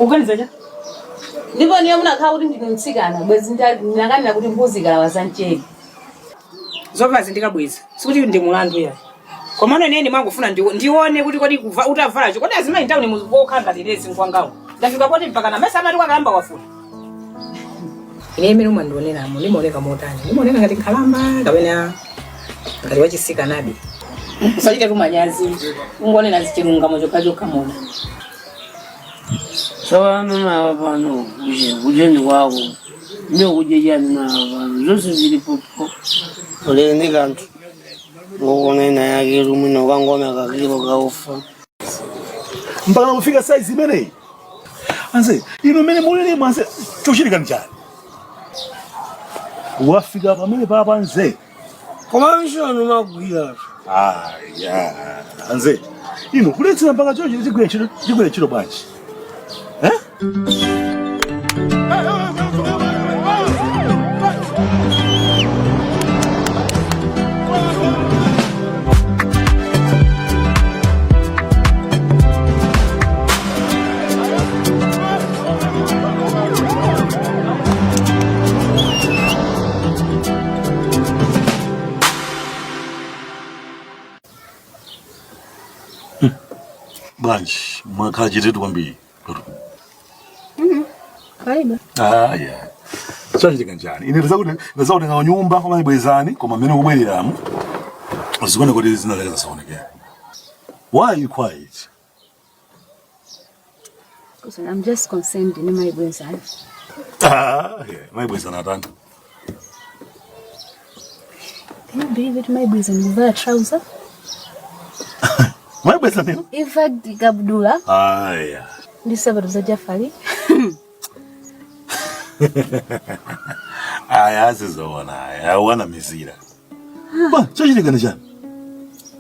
Uganiza cha? Ndipo niyo munakhala kuti ndinu mtsikana bwezi ndinakanena kuti mbuzi ikalawa za mchere. Zovala ndikabweza. Sikuti ndi mulandu ya. Komano ine ndimangofuna ndione kuti kodi utavalacho kodi azimayi ntawuni mukukhala ngati lezi nkwangawo. Ndafika poti mpaka na mesa amati wakalamba wafuna. Ine imene umandioneramo ndimaoneka motani? Ndimaoneka ngati nkhalamba kapena ngati wachisikanabe. Usachite tumanyazi. Ungonena zichilungamo chokha mona. Tsopano nawa pano kujeni kwako ndiyo kudya chani nawa pano zonse zilipopo ulele ndi kanthu ngokuona ina yake lumwino ukangona kakilo kaufa mpaka kufika size imeneyi anze inu mmene mulilimo anze chochitika nchani wafika pamene papa anze koma mshono magwira aya anze inu kuletsera mpaka chochi chigwira ntchito chigwira ntchito bwanji eh? Bwanji mwakhala chetetu kwambiri. Palibe. Aya chachitika nchani ine ndizakutenga nyumba koma ibwezani koma mmene kubwereramu zikuone kuti zina zake zasaonekera. Why are you quiet? Listen, I'm just concerned ndi mayi Bwezani. Ah, yeah. Mayi Bwezani atani? Can you believe it? Mayi Bwezani kuvala trouser? Mayi Bwezani? In fact, kabudula. Ah, yeah. Ndi sapato za Jafari. Aya, sizoona aya, wana mizira. Ba, chachitika ndi chani?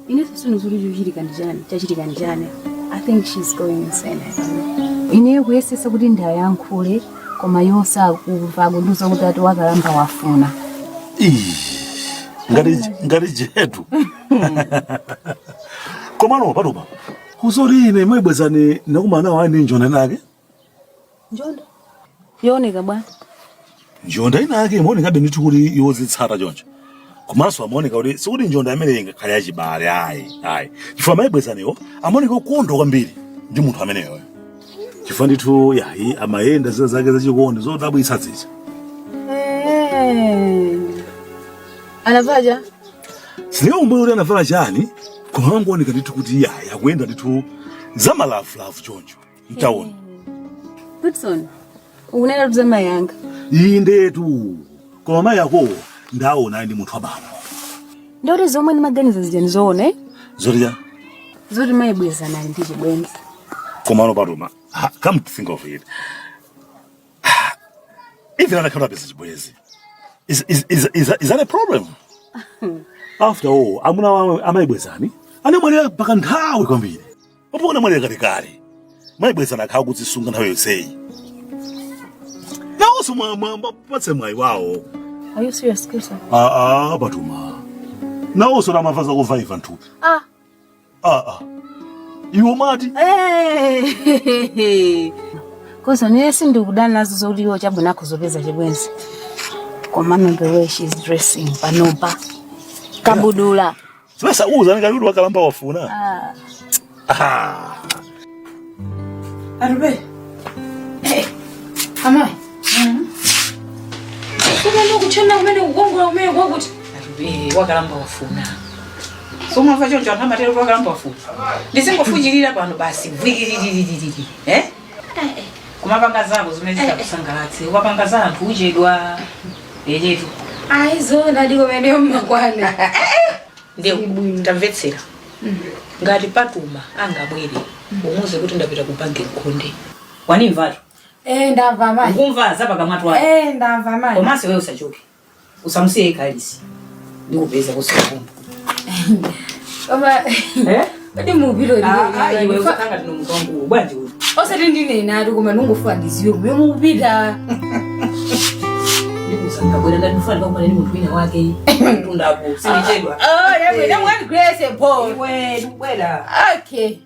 Ine sisino zuri chochitika ndi chani, chachitika ndi chani. I think she's going insane. I don't know. Ine kuyesesa kuti ndiyayankhule koma iwo sakumva akundiuza kuti ati wakalamba wafuna. Ii, ngati jetu. Komano panopa. Kuzori ine mayi Bwezani nakumana nawo ndi njonda inake. Njonda? Yooneka bwana. Njonda inake imaonekabe ndithu kuti yozitsata choncho. Komanso amaoneka kuti sikuti njonda imene ingakhale yachibale ayi ayi. Chifukwa mayi Bwezaniwo amaoneka okondwa kwambiri ndi munthu ameneyo. Chifukwa ndithu yayi amayenda zina zake zachikondi zodabwitsa zija. Eh. Anavala chani? Sindingakumbukire kuti anavala chani koma amangooneka ndithu kuti yayi akuyenda ndithu zamalavulavu choncho mtawuni. Goodson, ukunena za mayi anga. Indetu koma mayi akowo ndaona ali ndi munthu wabambo. Ndoti zomwe ndimaganiza zija ndizoona eh? Zoti cha Zoti mayi Bwezani ali ndi chibwenzi. Komano Patuma, come to think of it, even atakhala apeza chibwenzi is that a problem? After all, amuna wawo amayi Bwezani anamwalira mpaka nthawi kwambiri. Papo anamwalira kalekale. Mayi Bwezani akhala kudzisunga nthawi yonseyi. Nawonso mwapatse mwayi wawo. Are you serious, Kusa? Ah, ah, Patuma. Nawonso amamva zakuvaiva nthupi. Ah. Ah, ah. Iwo mati? Hey. Kusa, ine sindikudana nazo zoti iwo chabwino akuzopeza chibwenzi. Komano the way she's dressing panopa. Kabudula. Sasa uza nika wakalamba wafuna. Ah. Ah. Arube. Hey. Amayi. Kumene kuchena kumene kukongola kumene kwakuti. Arube wakalamba wafuna. Somamva choncho anthu amatero kuti wakalamba wafuna. Ndizingofujirira pano basi vwikililililili. Eh? Kumapanga zako zimene zitakusangalatse. Ukapanga za anthu uchedwa. Echetu. Ayi zoona ndiko kumene mmakwana. Ndiye tamvetsera. Ngati Patuma angabwere umuuze kuti ndapita ku banki nkhonde. Wanimvatu? Eh, ndamva mayi. Ukumva zapakamwatu wako. Eh, ndamva mayi. Komanso wewe usachoke. Usamusiye yekha Alice. Ndikupeza kusikumba. Koma Eh? kodi mupiro Ah, ah, iwe usakanga tino munthu wangu bwanji uyu. Osati ndine natu koma ndingofuna ndiziwe kumene mukupita. Ndikusangabwera ndati ndifuna ndikakumane ndi munthu wina wake. Mtundapo sindichedwa. Oh, yabwe ndamwani Grace Paul. Iwe ndikubwera. Okay.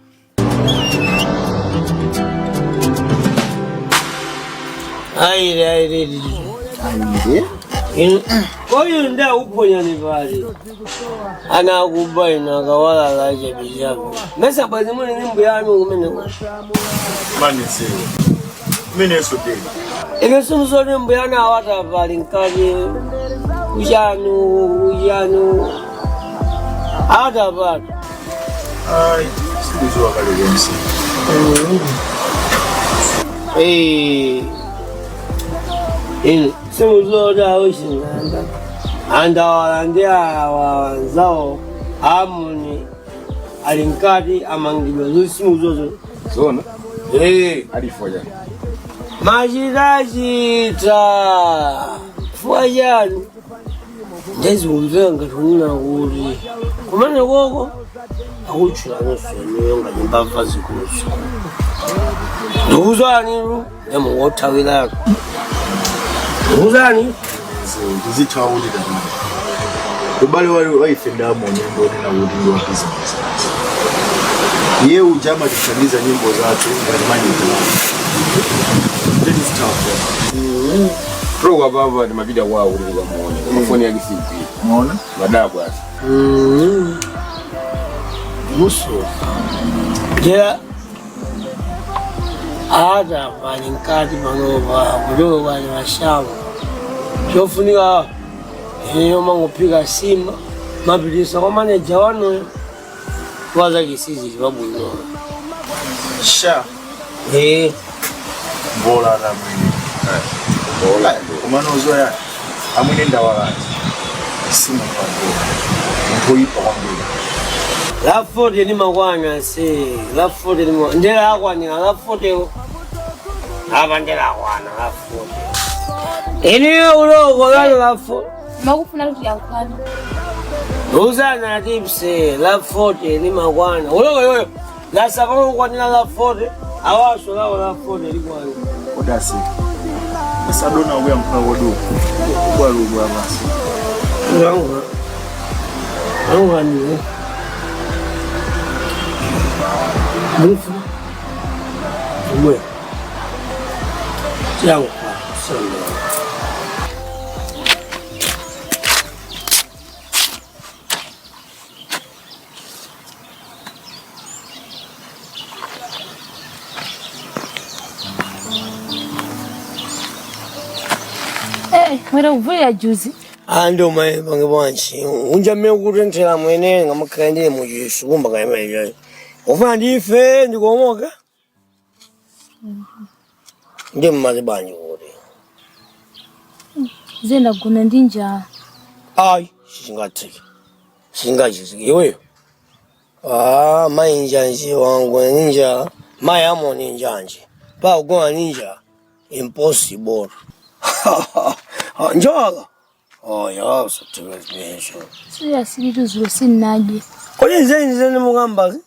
Aire aire. Aire. Oyo ndi akuphonyani pali. Ana akuba ino akawalala chabe chabe. Mesa bwazi muli ndi mbuyanu kumeneko. Manisiwe. Mineso deni. Ine simusoti mbuyanu awata pali mkati kuchanu kuchanu. Awata pali. Ai, sikuziwa kale konse. Eh. Ine simusoti awuchinganda. Andawala ndi awa anzawo amuni ali mkati amangidwa zosimuzozo. Zona Eh. alifoja Machitachita chifukwa chani ndezikumveka ngati kunena kuti kumene koko akutchula nonseniyo ngati mbava zikuluzikulu ndikuzanitu nemukothawiratu ndikuzani. Ndizithawa kuti tamani. Ubale wali waife ndamo nyimbo nena kuti ndi wa business. Iye uja amatithandiza nyimbo zathu ngati manager. Ndizithawa. Pro baba ndimapita kwawo kuti ndikamuone mafoni yake sigwira. Muona? Madabwa ati. Muso jera ata pali mkati panopa kutoka pali mashamba chofunika ineyo mangophika sima mapitisa kwa maneja wanuyo wazakisizi pabwino. Sha. Eh. Mbola na mwini. Mbola. Kumano uzoya. Amwene ndawalati. Simu kwa mbola. Munthu oyipa kwambiri. La 40 limakwana se la 40 lima ndela akwanira la 40 apa ndela akwana la 40 iniyo uloko lalo la 40. Makufuna kuti yankhulani. Uzana tipse la 40 limakwana uloko yoyo lasakolo kukwanira la 40 awaso lawo la 40 likwana. Odasi. Asadona kuyankhula koduka. Kubwalubwa basi. Angwanile mufu umwe tiyankwa sandra. Eh, mwera kuvulira juzi. Ando mai pange bwanji unja mmene kutenthera mwene ngamakhala ndili muchisu kumba kaimaichayo ufuna ndife ndikuomoka ndi mmazi bwanji kuti Zenda gona ndi njala. Ayi, sizingatheke, singachizike iweyo. Ah, mayi njanji wangona ni njala, mayi amoni njanji pakugona ni njala, impossible. Njala oya usatheke zimenezo. Siyasilitu zulo sinnadye. Kodi nzeni zeni mukambazi?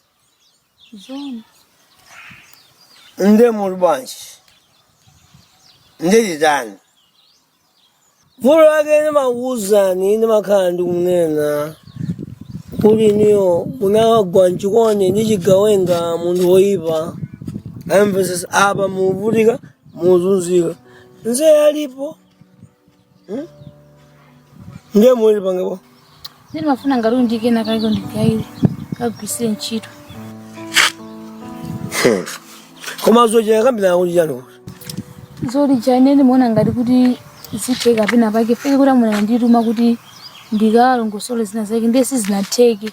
Zona. Nde muli bwanji ndititani vulo lake ndimakuwuzani ndimakhala ndikunena kuti niyo munakagwa mchikondi ndi chigawenga munthu woyipa amvesesa apa mukuvutika muzunzika nze alipo. Hmm? Ndiye muli pangepo. Zeni mafuna ngati undikena kaliko ndigaire kagwisire ntchito. Koma zochera kambina kuti chani kuti Zolija ine ndimaona ngati kuti zitheka pena pake feke kuti amuna ndituma kuti ndikalongosole zina zake ndiye sizinatheke.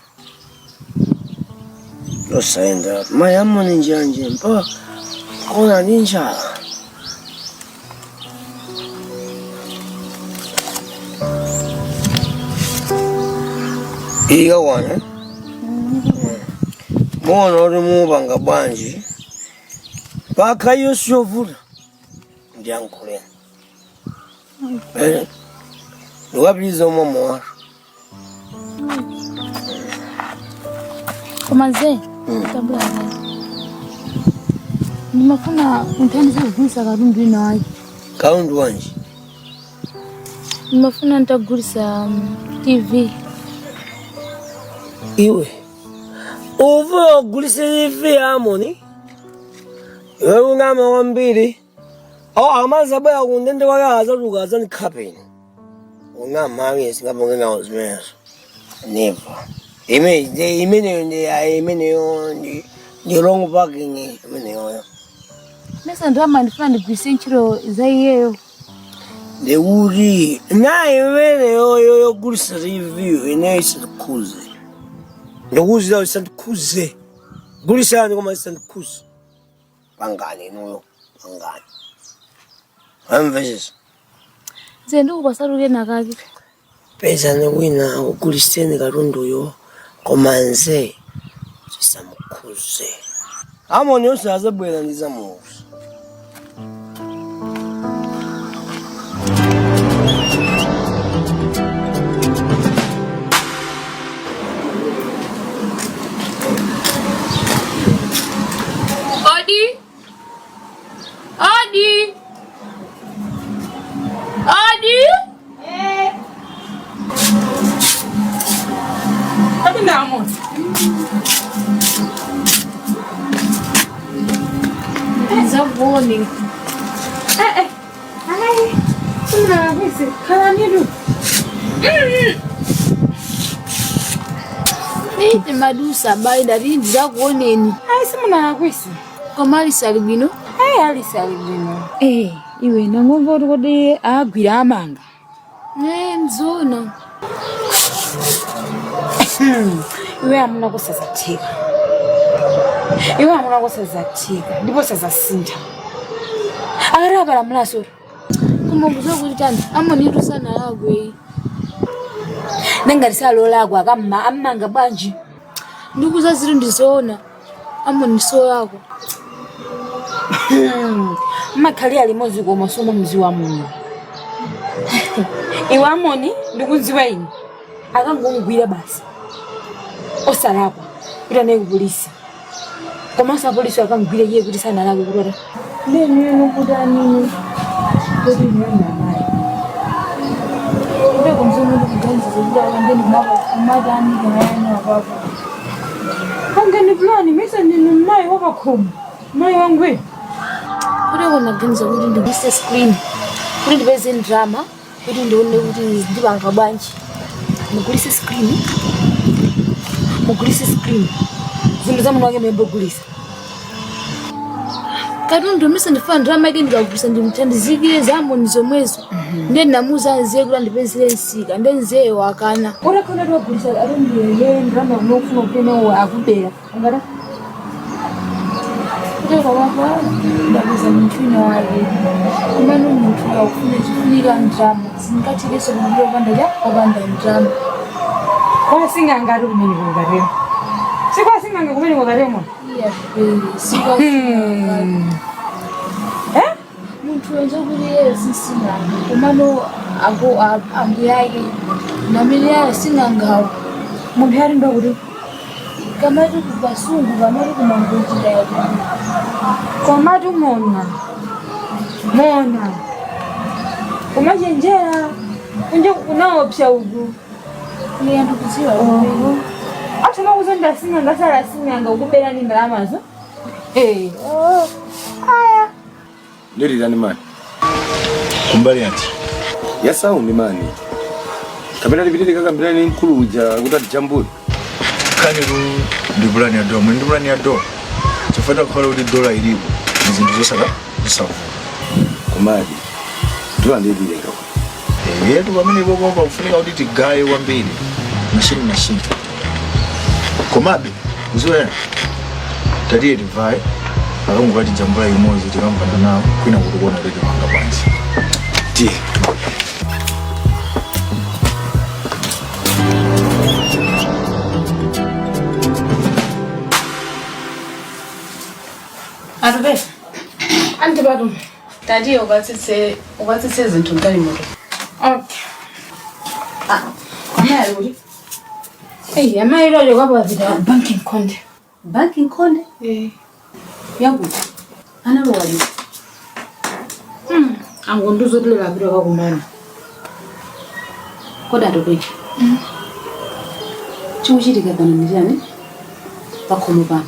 Losayenda mayi amoni njanje mpaka kona ndi njala. Ikakwana muona kuti mupanga bwanji pakha iyo siyovuta ndiyankhuleni ndikapitiriza umwe watu. Koma ze tabula ndimafuna unthandize kugulisa katundu ina wake. Katundu wanji? Ndimafuna ntagulisa TV. Iwe uvuye ugulise TV amoni iwe unama kwambiri. Awo akamazabwera kundende kwake azatuluka azandikhapeni. Unamawi singapange nawo zimenezo. Never. Imeneyo ndi imeneyo ndi wrong parking imeneyoyo. Mesa ndalama ndifuna ndigwiritse ntchito za iyeyo. Ndikuti naye imeneyoyo yogulisa TV ineyo isandikhuze. Ndikuwuzira isandikhuze. Gulisani koma isandikhuze. Pangani inuyo, pangani. Amvesesa. Nze ndikupasatu kenakake. Pezani wina akuguliseni katunduyo koma nze zisamukhuze. Amoni yonse azabwera ndizamuuza. Odi! Odi! Odi! Kapinda amoni. Zakuone. Eh eh. Ayi. Simna khalanidu. Ine madusa bayi ndati ndizakuoneni. Ayi simunalakwise. Koma Alisi ali bwino? Ayi Alisi ali bwino. Eh, iwe nangomva kuti kodi agwira amanga. Eh, nzona. Iwe amuna kusazatheka. Iwe amuna kusazatheka. Ndipo sazasintha. Akati apalamulaso. Koma kuzowa kuti chani amonitu sanalakwe. Nangati salolakwa akamma amanga bwanji. Ndikuza ziri ndizoona. Amoni solakwa. Makhalira limodzi koma somo mzi wa muno. Iwe Amoni ndikudziwa ine. Akangomugwira basi. Osalakwa. Kuti anaye ku polisi. Komanso apolisi akamugwira iye kuti sanalakwe kuti ata. Ndeni nokutani kuti ndiyona amayi. Kube kumzono ndikuganiza zokuti akandeni kumatani kanayani apapo. Pangani plani misa ndinu mayi wapakhomo. Mayi wangwe. Kuti kunaganiza kuti ndigulise screen. Kuti ndipeze drama. Kuti ndione kuti ndipanga bwanji. Mugulise screen. Mugulise screen. Zinthu za muno wake muyembogulisa. Katundu misa ndifuna drama ike ndikagulisa ndimthandizikire za Amoni zomwezo. Ndiye ndinamuuza nzeye kuti andipezere msika. Ndiye nzeyo akana. Utakhona kuti wagulisa katundu ndrama unofuna kuti nawo akubera. Ungata? Kuti pamapa ndapeza munthu wina wake. Kumene munthu akufuna chifunika ndrama. Singathekenso kumapita opanda cha opanda ndrama. Kwasing'anga ati kumene kungatero. Sikwasing'anga kumene kungatero mwana. Iya, sikwasing'anga. Eh? Munthu wenza kuti iye sising'anga. Komano ako ambuye ake namene ayo sing'angawo. Munthu ali ndo kuti Kamati kupasungu kamati kumangochita yake. komatu mona. Mona. Kumachenjera. Kunja kunaopsa uku. Iye ndikudziwa. Athu makuzonda sing'anga sala sing'anga ukubera ndi ndalamazo. Eh. Oh. Aya. Ndilirani mani. Kumbali yanji. Ya sound mani. Kapena lipitire kakambirani mkulu uja kuti atijambule. Kani lu ndi pulani ya dola, mwe ndi pulani ya dola. Chifukwa kukhala kuti dola ilipo, ndi zinthu zosaka zosavuta. Komadi. Dola ndilileka. Yetu pamene popo pakufunika kuti tigaye kwambiri. Machine machine. Komabe, uziwena. Tatiye tivaye, akangokati jambula imodzi tikamvana nawo, kwina kuti kuona kuti tipanga bwanji. Tiye. Atupesa. Antipatu. Tatiye ukatsitse zinthu mgalimoto. Okay. Amayi ali kuti? Eyi, amayi loyo kwapapita banking konde. Banking konde? Eh. Yakuti? Analowa liti? Angondizotilera apita kakumana. Kodi atupesa? Chikuchitika pano ndi chani? Pakhomo pano.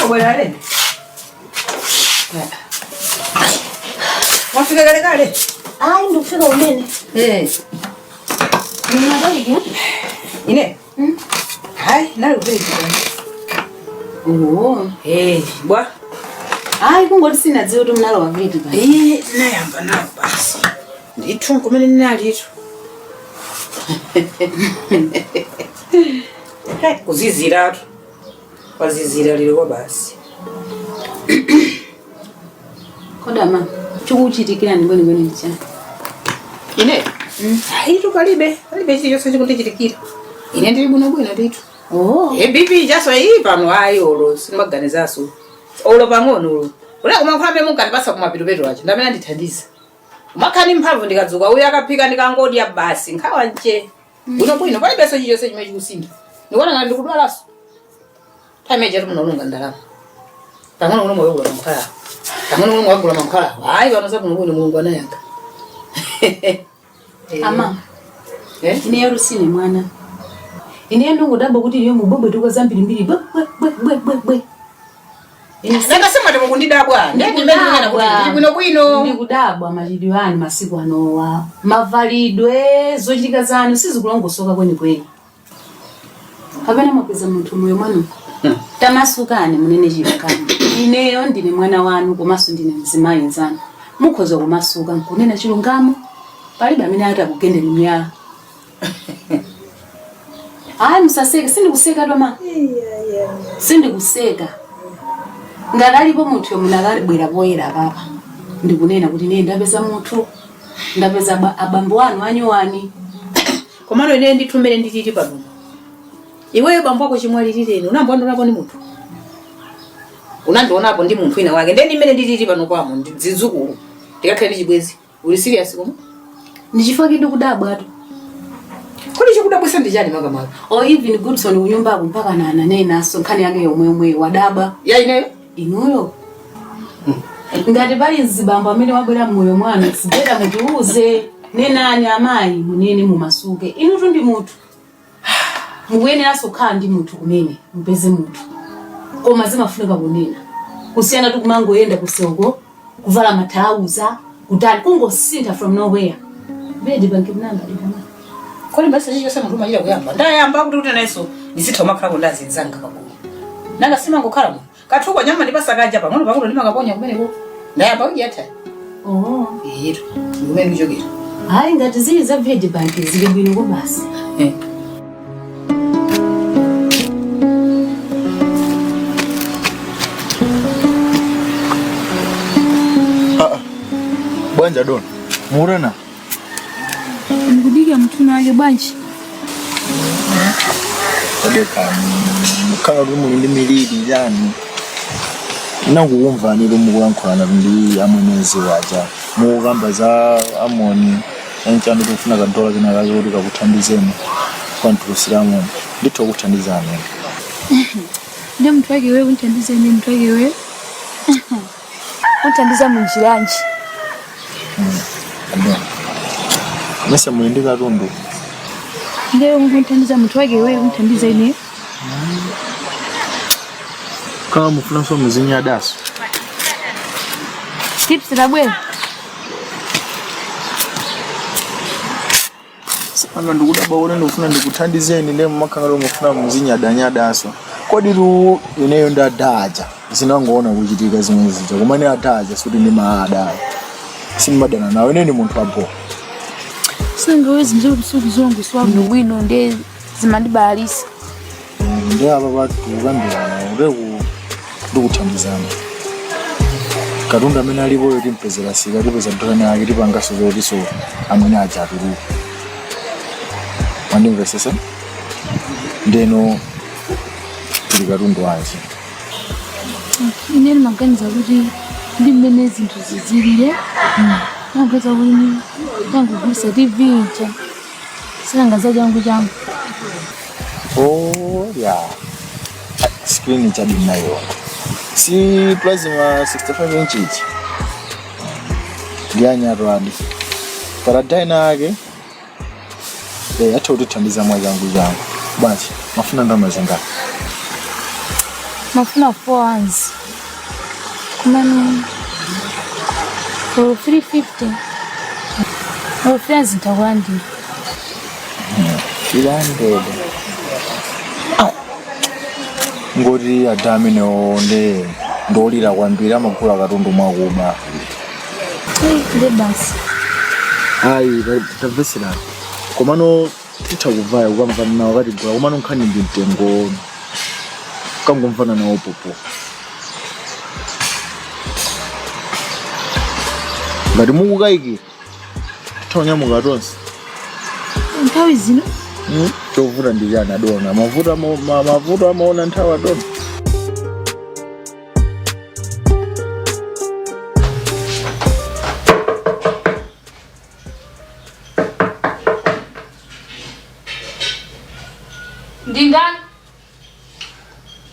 Wabwera lero. Wafika kale kale? Ayi, ndikufika umene. Eh. Mnadalike? Ine? Hayi, nali kupita. Oh. Eh, bwa. Ayi, kungoti sinadziwe kuti mnalowa village pa. Eh, nayamba nawo basi. Ndithu kumene ndinalitu. Hey, kuziziratu. Kwazizira lero kwa basi. Kodi ama chikuchitikira ndi bwene ndi chani? Ine? Hayi, tu palibe, palibe chilichonse chikundichitikira. Ine ndili bwinobwino ndithu. Oh. E BP chaso iyi pano ayi olo sindimaganizaso. Olo pang'ono olo. Ula kumankhambe munkandipasa kumapetupetu acho ndamene andithandiza. Umakhani mphamvu ndikadzuka uyo akaphika ndikangodya basi nkhawa nche. Bwinobwino palibenso chilichonse chimene chikusintha. Ndikuona ngati ndikudwalanso. Time ija timunalunga ndalama. Pang'ono kuno mwakagula mankhwala. Pang'ono kuno mwakagula mankhwala. Ayi pano sabwinobwino Mulungu anayankha. Ama Eh? ineyo lusine mwana. Ineyo ndingodabwa kuti iwe mubwebwetuka zambirimbiri bwe bwe bwe bwe bwe bwe. Nanga simati mukundidabwa. Ndiye ndimene ndinena kuti ndili bwinobwino. Ndikudabwa machidwe anu masiku anowa. Mavalidwe, zochitika zanu sizikulongosoka kwenikweni. Kapena mwapeza munthu moyo mwanu. Tamasukani munene chilungamo. Ineyo ndine mwana wanu komanso ndine mzimayi nzanu. Mukhoza kumasuka nkunena chilungamo. Palibe amene atakugendeni miyala. Ayi, musaseke, sindikuseka toma. Sindikuseka. Ngati alipo munthu yomwe nakabwera poyera papa. Ndikunena kuti ine ndapeza munthu. Ndapeza abambo anu anyuwani. Komano ine ndithu mmene ndititi pano. Iweyo bambo ako chimwalirire unambondionapo ndi munthu. Unandionapo ndi munthu wina wake. Ndeni mmene ndititi pano kwamo ndi zidzukulu. Ndikakhale ndi chibwezi. Uli serious koma? Ndichifukwa ndikudabwatu. Kodi chikudabwisa ndi chani makamaka? Or even Goodson kunyumbako mpaka na ananena nkhani yake yomwe wadabwa. Ya ineyo? Inuyo. Ngati pali mzibambo amene wabwera mmoyo mwanu, sibeta mutiuze. Nenani amayi munene mumasuke. Inutu ndi munthu. Mukuyeneranso kukhala ndi munthu kumene, mupeze munthu. Koma zimafunika kunena. Kusiyana tu kumangoyenda kuseuko, kuvala mathauza, kutali kungosintha from nowhere. Bedi banki mnamba ndikama. Kodi basi chilichonse munthu umachita kuyamba. Ndayamba kuti kuti nayenso ndizitha umakhala ndazinzanga pagulu. Nanga simangokhala muno. Kathuko nyama ndipasakaja pang'ono pang'ono ndimakaponya kumeneko. Ndayamba kudya. Oh. Iro, ndikumene ndikuchokera. Hayi, ngati zili za village bank zili bwino ko basi. Eh. Bwanja dona. Murana. Ndikudikira mtuna wake bwanji. Tadeka. Mukhala kuti muli ndi miliri yani. Nakukumvani mukulankhulana ndi amwenezi waja. Mukukamba za Amoni. Enchani kufuna kadola kena kake kuti kakuthandizeni. Kwanthulusira Amoni. Ndithu kuthandizani. Ndiye munthu wake wewe unthandiza ine munthu wake wewe. Unthandiza munjiranji. Adona. Mese muli ndi katundu. Ndiye unthandiza munthu wake wewe unthandiza ine. Kama mufunanso muzinyadaso. Tips labwera. Sipano ndikudabwa kuti ndikufuna ndikuthandizeni ndiye mumakhangalo mufuna muzinyadanyadaso. Kodi tu ineyo ndadaja zinangoona kuchitika zimwe zija koma ine adaja suti ndimaada. Simmadana nawe, ine ndi munthu wabho. Singawe zinthu zolongosoka bwino ndiye zimandibalalisa. Ndi apa patu kukambirana uteku ndikuthandizana. Katundu amene alipoyo timpezera sika tipeza mtokani ake tipangaso zotiso amwene aja atuluke. Mwandimvesesa? Ndeno tili katundu wanji. Ine ndimaganiza kuti ndi mmene zinthu zizilire. Naganiza kuti nangogulisa TV ija. Sinangaza changu changu. Oh, yeah. Screen chabi nayo. Si plasma 65 inch ichi. Ndiyanyatu adi. Paradina ake. Eh, atha kutithandiza mwa changu changu. Basi, mafuna ndalama zingati? Mafuna 4 hands. Komano for 350. For 3 hands ntakulandira. 300. Ngoti ada amenewo nde ndolira kwambiri, amagula katundu mwakuba. Nde basi. Ayi, tamveserani, komano titha kuvaya kukamvana nawo katigula, komano nkhani ndi mtengo, kangomvana nawo popo. Ngati mukukayikira, titha kunyamuka tonse. Nthawi zino? Chovuta ndi chani, adona? Mavuto mavuto amaona nthawi, adona. Ndi ndani?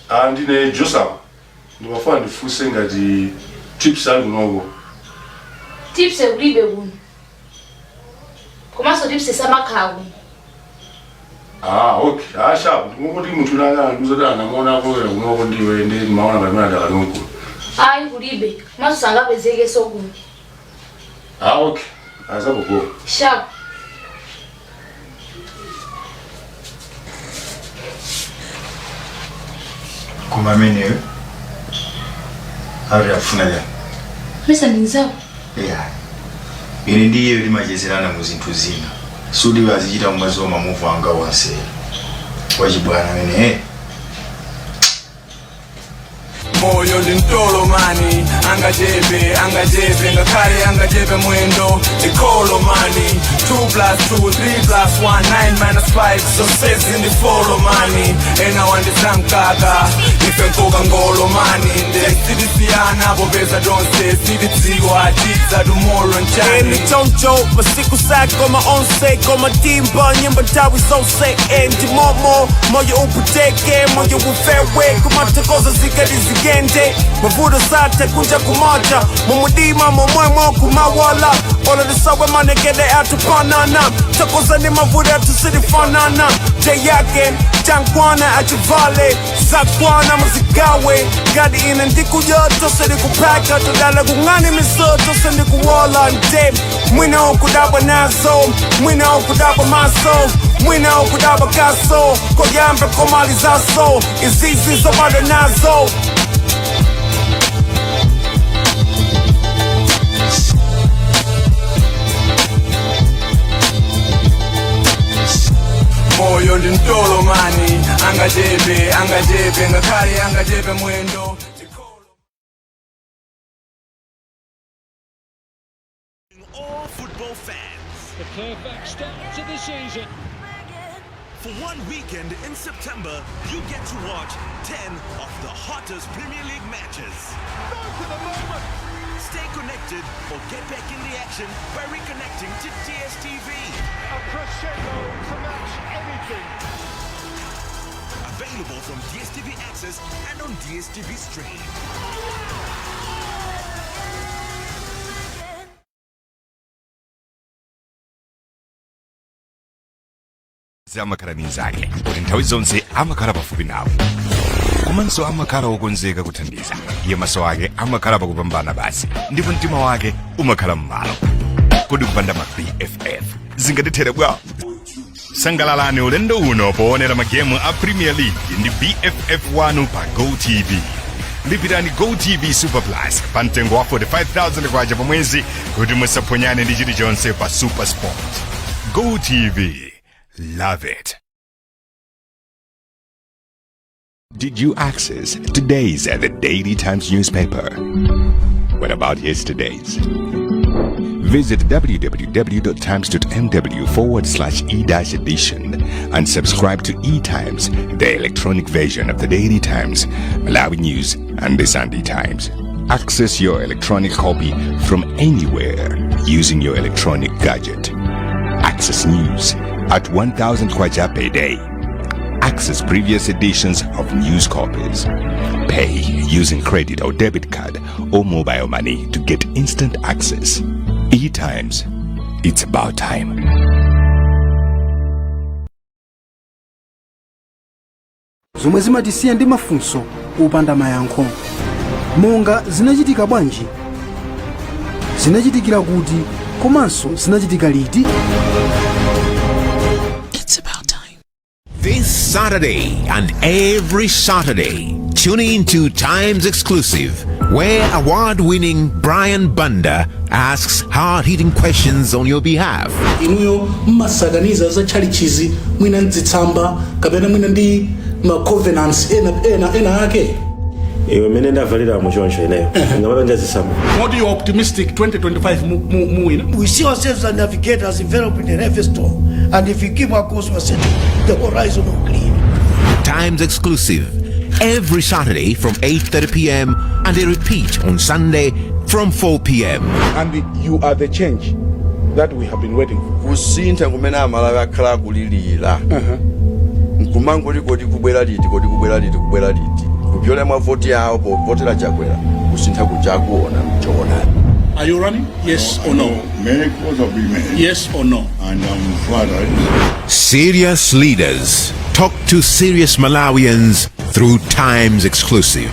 Ah, ndine Joseph. Ndimafuna ndifunse ngati Tips ali kunoko. Tips kulibe kuno. Komanso Tips samakhala kuno. Ah, okay. Ah, sharp. Ndimongoti munthu nanga andiuza kuti anamuona akulowera kunoko ndiwe, ndi maona pamene adakali kuno. Ayi, kulibe. Komanso sangapezekenso kuno. Ah, okay. Azapopo. Sharp. Koma ameneyo ari afuna chani? Mesa ndi nzako? Yeah. Ine ndi iyeyo timachezerana mu zinthu zina, sudiwe azichita kumaziwa ma move anga onse wachibwana amene. Moyo ndi mtolomani, angachepe angachepe, ngakhale angachepe mwendo ndikolomani. 2 plus 2, 3 plus 1, 9 minus 5, zonsezi ndi folomani. Ena wandisankaka ife nkoka ngolomani, nde sitisiyana popeza tonse sitidziwa tidza tomorrow nchani. Eni choncho masiku sako onse komatimba nyimbo nthawi zonse ndimomo moyo uputeke, moyo ufewe kumathokoza zikati zigende, mavuto sathe kunja kumacha mumudima momwemo kumawala olo lisawe manekele atupanana thokoza ni mavuto atusilifanana jeyake chankwana achivale zakwana muzigawe ngati ine ndikuya tose ndikupaka todala kung'ani miso tose ndikuwola nde mwina ukudabwa nazo, mwina ukudabwa maso, mwina ukudabwa kaso koyamba komalizaso izizi zobado nazo. Moyo ndi mtolomani, angachepe angachepe, ngakhale angachepe mwendo. All football fans. The perfect start to the season. For one weekend in September, you get to watch 10 of the hottest Premier League matches. Stay connected or get back in the action by reconnecting to DSTV. A crescendo to match anything. Available from DSTV Access and on DSTV Stream. Amakhala ndi nzake kuti nthawi zonse amakhala pafupi nawo, komanso amakhala wokonzeka kuthandiza. Iye maso ake amakhala pakupambana basi, ndipo mtima wake umakhala m'malo. Kodi kupanda ma BFF zingatithere bwa? Sangalalani ulendo uno poonera magemu a Premier League ndi BFF wanu pa GoTV. Lipirani GoTV Super Plus pa mtengo wa 45,000 kwacha pa mwezi kuti musaphonyane ndi chilichonse pa Super Sport. GoTV, love it. Did you access today's The Daily Times newspaper? What about yesterday's? Visit www.times.mw/e-edition and subscribe to E-Times, the electronic version of the Daily Times, Malawi News, and the Sunday Times. Access your electronic copy from anywhere using your electronic gadget. Access news at 1,000 kwacha per day. Access previous editions of news copies. Pay using credit or debit card or mobile money to get instant access. E-Times. It's about time. Zomwe zimatisiya ndi mafunso opanda mayankho, monga zinachitika bwanji, zinachitikira kuti, komanso zinachitika liti? It's about time. This Saturday and every Saturday, tune in to Times Exclusive, where award winning Brian Banda asks hard hitting questions on your behalf. Inuyo mmasakaniza za tchalitchizi mwina mzitsamba kapena mwina ndi ma covenants ena ena ena ake? Iwe, mmene ndavaliramo choncho, ineyo ngamapanja zitsamba? What, you optimistic 2025 muwina? We see ourselves as navigators enveloped in a heavy storm, and if we keep our course, we're setting the horizon will clear. Times Exclusive, every Saturday from 8:30 p.m. and a repeat on Sunday from 4 p.m. And you are the change that we have been waiting for. Kusintha kumene Amalawi akhala akulilira, nkumangoti kodi kubwera liti, kodi kubwera liti, kubwera liti, kupyola mwa voti yawo povotera Chakwera, kusintha kuchakuona mchoonadi. Are you running, yes or no? Many calls have been made. Yes or no? And I'm flattered. Serious leaders talk to serious Malawians through Times Exclusive.